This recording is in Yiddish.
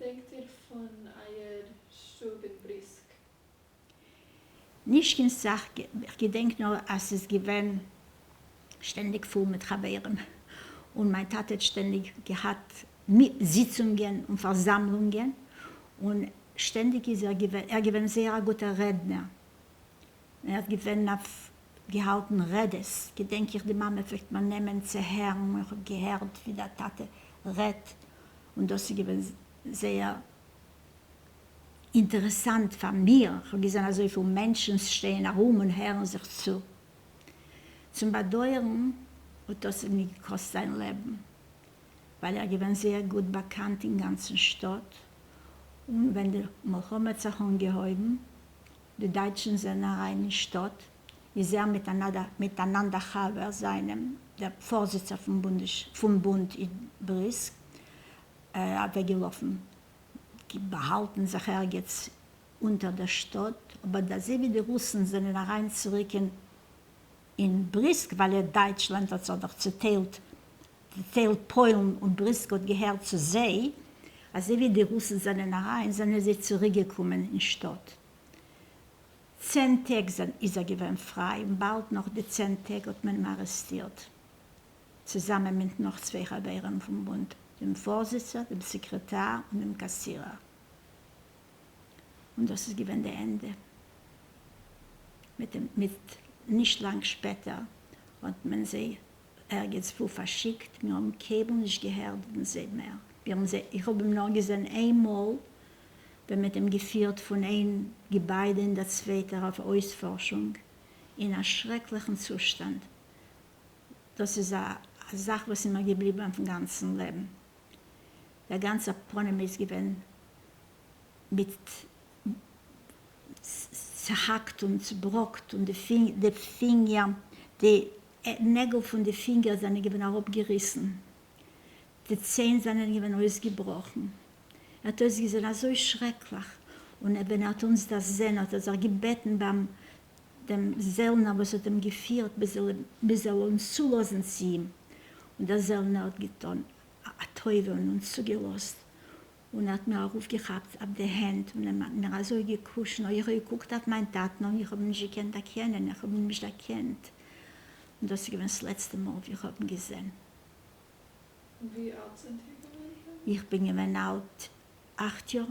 געדענקט איר פון אייער שטוב אין בריסק? נישט קיין סך, איך געדענק נאר אז ס'איז געווען שטענדיג פול מיט חברים, און מיין טאטע האט שטענדיג געהאט זיצונגען און פארזאמלונגען, און שטענדיג איז ער געווען, ער געווען זייער א גוטער רעדנער, און ער האט געווען אויף געהאלטן רעדעס, געדענק איך די מאמע פלעגט מיר נעמען צו הערן, און איך האב געהערט ווי דער טאטע רעדט, און דאס איז געווען זייער אינטערעסאנט פאר מיר, איך האב געזען אזויפיל מענטשן שטייען ארום און הערן זיך צו. צום באדויערן האט דאס אים געקאסט זיין לעבן, ווייל ער איז געווען זייער גוט באקאנט אין גאנצן שטאט, און ווען די מלחמה האט זיך אנגעהויבן, די דייטשן זענען אריין אין שטאט, איז ער מיט אן אנדער חבר זיינעם, דער פארזיצער פון בונד אין בריסק, אוועקגעלאפן, באהאלטן זיך ערגעץ אונטער דער שטאט, אבער אזוי ווי די רוסן זענען אריין צוריק אין בריסק, ווייל דייטשלאנד האט זיך דאך צוטיילט, צוטיילט פוילן און בריסק האט געהערט צו זיי, אזוי ווי די רוסן זענען אריין זענען זיי צוריק געקומען אין שטאט. 10 טעג איז ער געווען פריי און באלד נאך די 10 טעג האט מען אים ארעסטירט צוזאמען מיט נאך צוויי חברים פון בונד, דעם פארזיצער, דעם סעקרעטאר און דעם קאסירער. און דאס איז געווען די ענדע. מיט מיט נישט לאנג שפעטער האט מען זיי ערגעץ וואו פארשיקט, מיר האבן קיינמאל נישט געהערט פון זיי מער, מיר האבן זיי, איך האב אים נאר געזען איין מאל ווען מ'האט אים געפירט פון איין געביידע אין דער צווייטער אויף אויספארשונג, אין א שרעקליכן צושטאנד, דאס איז א זאך וואס איז מיר געבליבן אויפן גאנצן לעבן, דער גאנצער פנים איז געווען מיט צעהאקט און צעבראקט און די פינגער, די נעגל פון די פינגער זענען געווען אראפגעריסן, די ציין זענען געווען אויסגעבראכן, ער האט אויסגעזען אזוי שרעקליך, און ווען ער האט אונז דערזען האט ער זיך געבעטן ביים דעם זעלנער וואס האט אים געפירט מען זאל אונז צולאזן צו אים, און דער זעלנער האט געטאן א טובה און אונז צוגעלאזט, און ער האט מיר ארויפגעכאפט אויף די הענט און ער האט מיר אזוי געקושן, אוי איך האב געקוקט אויף מיין טאטן און איך האב אים נישט געקענט דערקענען, איך האב אים נישט דערקענט, און דאס איז געווען ס'לעצטע מאל ווי איך האב אים געזען. ווי אלט זענט איר געווען דעמאלט? איך בין געווען אלט 8 יאר.